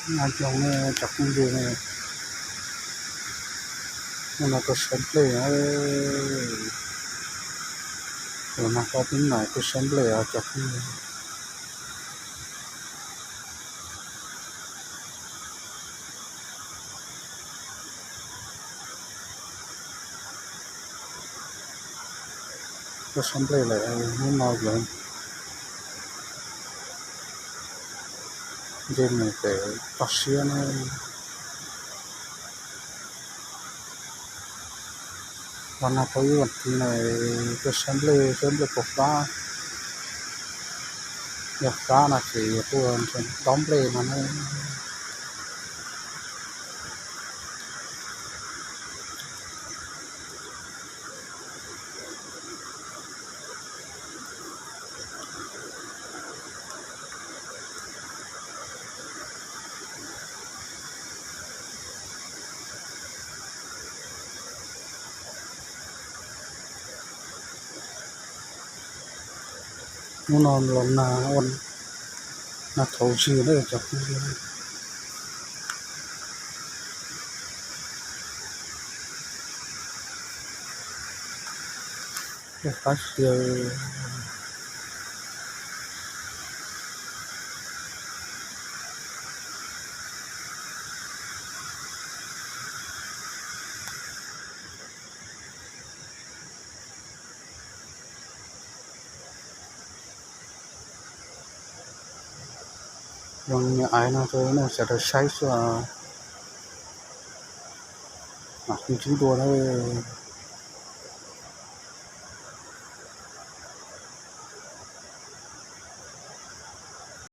Nyob zoo ne cov phooj ywg, hnub no tuaj saib nplej, los nag pab tib nais tuaj saib nplej os cov phooj ywg. Tuaj saib nplej lawm, hnub no yuav nce mus pem toj siab na. Los nag tau ib vas thiv na, tuaj saib nplej, saib nplej puas fab. Yog fab no ces yuav tuaj nrhiav dob nplej no na. Hnub no los nag ua nag thaum zig na cov phooj ywg. Qab xiaw. Zoo niag aiv no rau nej sawv daws saib xwb, mam ntsib dua nawb.